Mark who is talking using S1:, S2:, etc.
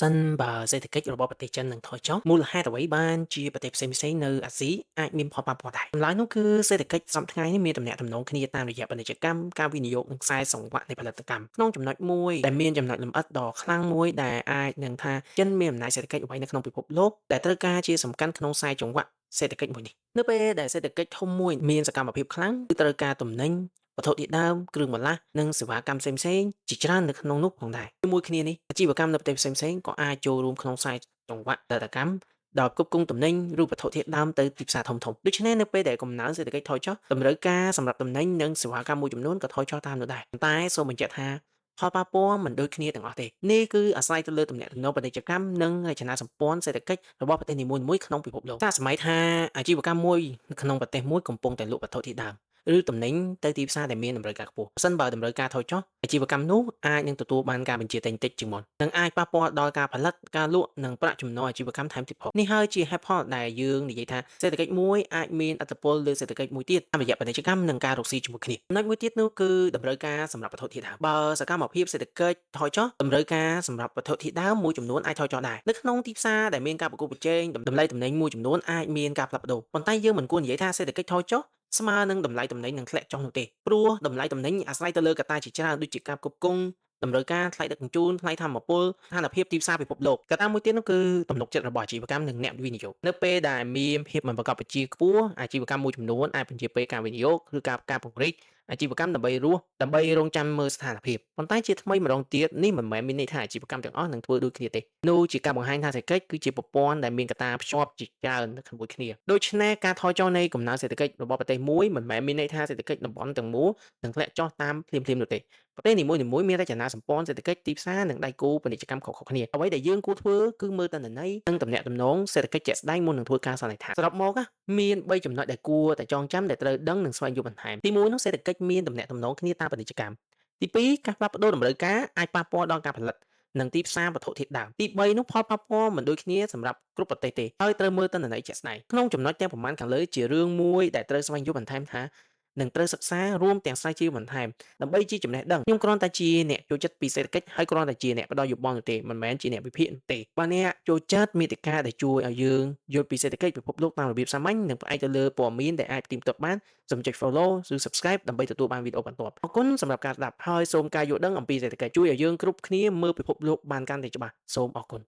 S1: សិនបើសេដ្ឋកិច្ចរបស់ប្រទេសចិននឹងថយចុះមូលហេតុអ្វីបានជាប្រទេសផ្សេងៗនៅអាស៊ីអាចមានផលប៉ះពាល់ដែរចម្លើយនោះគឺសេដ្ឋកិច្ចសប្តាហ៍ថ្ងៃនេះមានទំនាក់ទំនងគ្នាតាមរយៈពាណិជ្ជកម្មការវិនិយោគនិងខ្សែសង្វាក់នៃផលិតកម្មក្នុងចំណុចមួយដែលមានចំណុចលម្អិតដ៏ខ្លាំងមួយដែលអាចនឹងថាចិនមានអំណាចសេដ្ឋកិច្ចអ្វីនៅក្នុងពិភពលោកដែលត្រូវការជាសំខាន់ក្នុងខ្សែចង្វាក់សេដ្ឋកិច្ចមួយនេះនៅពេលដែលសេដ្ឋកិច្ចធំមួយមានសកម្មភាពខ្លាំងគឺត្រូវការទំនិញវត្ថុធាតុដើមគ្រឿងបន្លាស់និងសេវាកម្មផ្សេងៗជាច្រើននៅក្នុងនោះផងដែរជាមួយគ្នានេះអាជីវកម្មនៅប្រទេសផ្សេងៗក៏អាចចូលរួមក្នុងខ្សែចង្វាក់ផលិតកម្មដោយផ្គត់ផ្គង់ទំនិញឬវត្ថុធាតុដើមទៅទីផ្សារធំៗដូច្នេះនៅពេលដែលកំណើនសេដ្ឋកិច្ចថយចុះតម្រូវការសម្រាប់ទំនិញនិងសេវាកម្មមួយចំនួនក៏ថយចុះតាមនោះដែរប៉ុន្តែសូមបញ្ជាក់ថាផលប៉ះពាល់មិនដូចគ្នាទាំងអស់ទេនេះគឺអាស្រ័យទៅលើទំនាក់ទំនងពាណិជ្ជកម្មនិងរចនាសម្ព័ន្ធសេដ្ឋកិច្ចរបស់ប្រទេសនីមួយៗក្នុងពិភពលោកសាកសម័យថាអាជីវកម្មមួយក្នុងប្រទេសមួយកំពុងតែលក់វត្ថុធាតុដើមឬទំនិញទៅទីផ្សារដែលមានតម្រូវការខ្ពស់ប្រសិនបើតម្រូវការថយចុះអាជីវកម្មនោះអាចនឹងទទួលបានការបញ្ជាទិញតិចជាងមុននិងអាចប៉ះពាល់ដល់ការផលិតការលក់និងប្រាក់ចំណូលអាជីវកម្មថែមទៀតផងនេះហើយជាហេតុផលដែលយើងនិយាយថាសេដ្ឋកិច្ចមួយអាចមានឥទ្ធិពលលើសេដ្ឋកិច្ចមួយទៀតតាមរយៈពាណិជ្ជកម្មនិងការរកស៊ីជាមួយគ្នាចំណុចមួយទៀតនោះគឺតម្រូវការសម្រាប់វត្ថុធាតុដើមបើសកម្មភាពសេដ្ឋកិច្ចថយចុះតម្រូវការសម្រាប់វត្ថុធាតុដើមមួយចំនួនអាចថយចុះដែរនៅក្នុងទីផ្សារដែលមានការប្រកួតប្រជែងតម្លៃទំនិញមួយចំនួនអាចមានការផ្លាស់ប្ដូរប៉ុន្តែយើងមិនគួរនិយាយថាសេដ្ឋកិច្ចថយចុះស្មើនឹងតម្លៃទំនិញនឹងធ្លាក់ចុះនោះទេព្រោះតម្លៃទំនិញអាស្រ័យទៅលើកត្តាជាច្រើនដូចជាការផ្គត់ផ្គង់តម្រូវការថ្លៃដឹកជញ្ជូនថ្លៃធម្មពលស្ថានភាពទីផ្សារពិភពលោកកត្តាមួយទៀតនោះគឺទំនុកចិត្តរបស់អាជីវកម្មនិងអ្នកវិនិយោគនៅពេលដែលមានភាពមិនប្រាកដប្រជាខ្ពស់អាជីវកម្មមួយចំនួនអាចពន្យាពេលការវិនិយោគឬការពង្រីកអាជីវកម្មដើម្បីរស់ដើម្បីរងចាំមើលស្ថានភាពប៉ុន្តែជាថ្មីម្ដងទៀតនេះមិនមែនមានន័យថាអាជីវកម្មទាំងអស់នឹងធ្វើដូចគ្នាទេនោះជាការបង្ហាញថាសេដ្ឋកិច្ចគឺជាប្រព័ន្ធដែលមានកត្តាភ្ជាប់ជាច្រើននៅក្នុងគ្នាដូច្នេះការថយចុះនៃកំណើនសេដ្ឋកិច្ចរបស់ប្រទេសមួយមិនមែនមានន័យថាសេដ្ឋកិច្ចតំបន់ទាំងមូលនឹងធ្លាក់ចុះតាមភ្លាមៗនោះទេប្រទេសនីមួយៗមានរចនាសម្ព័ន្ធសេដ្ឋកិច្ចទីផ្សារនិងដៃគូពាណិជ្ជកម្មខុសៗគ្នាអ្វីដែលយើងគួរធ្វើគឺមើលទិន្នន័យនិងទំនាក់ទំនងសេដ្ឋកិច្ចជាក់ស្ដែងមុននឹងធ្វើការសន្និដ្ឋានសរុបមកមាន3ចំណុចដែលគួរតែចងចាំដែលត្រូវដឹងនិងស្វែងយល់បន្ថែមទី1នោះសេដ្ឋកិច្ចមានទំនាក់ទំនងគ្នាតាមពាណិជ្ជកម្មទី2ការផ្លាស់ប្ដូរតម្រូវការអាចប៉ះពាល់ដល់ការផលិតនិងទីផ្សារវត្ថុធាតុដើមទី3នោះផលប៉ះពាល់មិនដូចគ្នាសម្រាប់គ្រប់ប្រទេសទេហើយត្រូវមើលទិន្នន័យជាក់ស្ដែងក្នុងចំណុចទាំងប្រមាណខាងលើជារឿងមួយដែលត្រូវស្វែងយល់បន្ថែមថានឹងត្រូវសិក្សារួមទាំងស្រាវជ្រាវបន្ថែមដើម្បីជាចំណេះដឹងខ្ញុំគ្រាន់តែជាអ្នកចូលចិត្តពីសេដ្ឋកិច្ចហើយគ្រាន់តែជាអ្នកផ្ដល់យោបល់នោះទេមិនមែនជាអ្នកវិភាគនោះទេបើអ្នកចូលចិត្តមាតិកាដែលជួយឲ្យយើងយល់ពីសេដ្ឋកិច្ចពិភពលោកតាមរបៀបសាមញ្ញនិងផ្អែកទៅលើព័ត៌មានដែលអាចផ្ទៀងផ្ទាត់បានសូមចុច follow ឬ subscribe ដើម្បីទទួលបានវីដេអូបន្ទាប់អរគុណសម្រាប់ការស្ដាប់ហើយសូមការយល់ដឹងអំពីសេដ្ឋកិច្ចជួយឲ្យយើងគ្រប់គ្នាមើលពិភពលោកបានកាន់តែច្បាស់សូមអរគុណ។